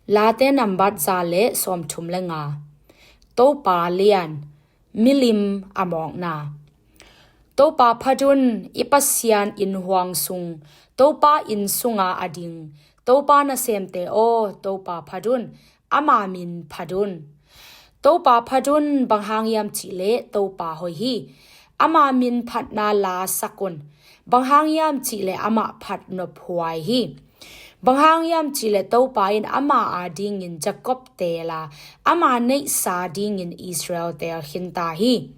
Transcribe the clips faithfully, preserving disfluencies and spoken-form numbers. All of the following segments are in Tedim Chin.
Late nambat za le sawmthum le nga. Topa lian, milim a mawkna. Topa phat un, i Pasian inn huang sung, Topa inn sunga a ding, Topa nasemte aw, Topa phat un, ama min phat un. Topa phat un, bang hang hiam cihleh Topa hoih hi. Ama min phatna la sak un. Bang hang hiam cihleh amah phat nophuai hi. Bang hang hiam cihleh Topa in ama adingin Jacob teel a, ama neihsa dingin Israel teel khinta hi.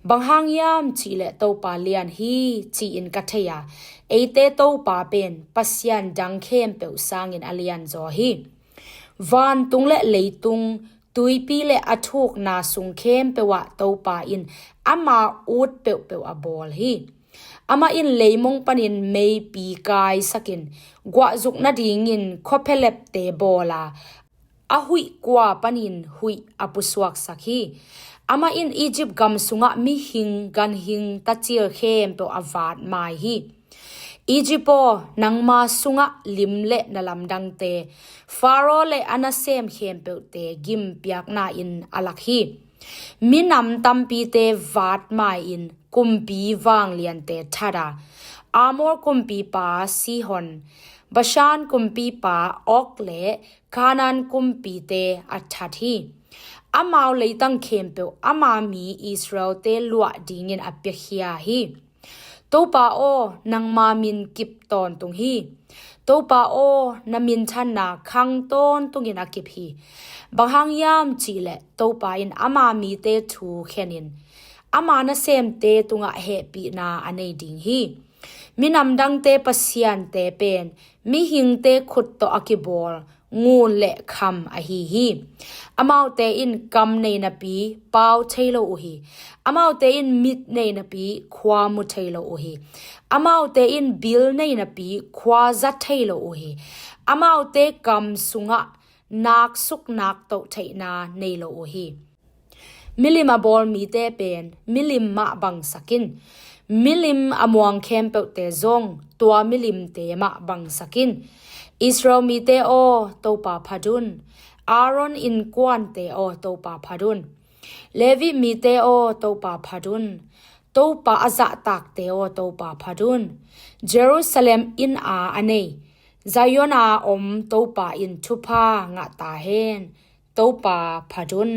Bang hang hiam cihleh Topa lian hi, ci-in ka thei a, eite Topa pen pasian dang khempeuh sangin a lianzaw hi. Vantung le leitung, tuipi le a thukna sung khempeuh ah Topa in ama ut peuhpeuh a bawl hi. Amah in leimong panin meipi kaisakin, guahzuk nadingin khuaphelepte bawl a, a huih kua panin huih a pusuaksak hi. Amah in Egypt gam sungah mihing, ganhing, tacil khempeuh a vat mai hi. Egypt aw, nangma sungah lim le na lamdangte, Faro le a nasem khempeuhte gimpiakna in a lak hi. Minam tampite vat mai-in kumpi vangliante that a, Amor kumpipa Sihon, Bashan kumpipa Og le Kanaan kumpite a that hi. Amau leitang khempeuh ama mi Israelte luah dingin a piakhia hi. Topa aw, nangma min kip tawntung hi. Topa aw, na minthanna khang tawntungin a kip hi. Bang hang hiam cihleh Topa in ama mite thu khenin, ama nasemte tungah hehpihna a nei ding hi. Minam dangte pasiante pen mihingte khut tawh a kibawl ngun le kham ahi hi. Amaute in kam nei napi pau thei lo uh hi. Amaute in mit nei napi khua mu thei lo uh hi. Amaute in bil nei napi khua za thei lo uh hi. Amaute kam sungah naksuk naktoh theihna nei lo uh hi. Milim a bawl mite pen milim mah bangsak in, milim a muang khempeuhte zong tua milimte mah bangsak in. Israel mite aw, Topa phat un. Aaron innkuante aw, Topa phat un. Levi mite aw, Topa phat un. Topa a zahtakte aw, Topa phat un. Jerusalem inn a a nei, Zion a om Topa in thupha ngah ta hen. Topa phat un.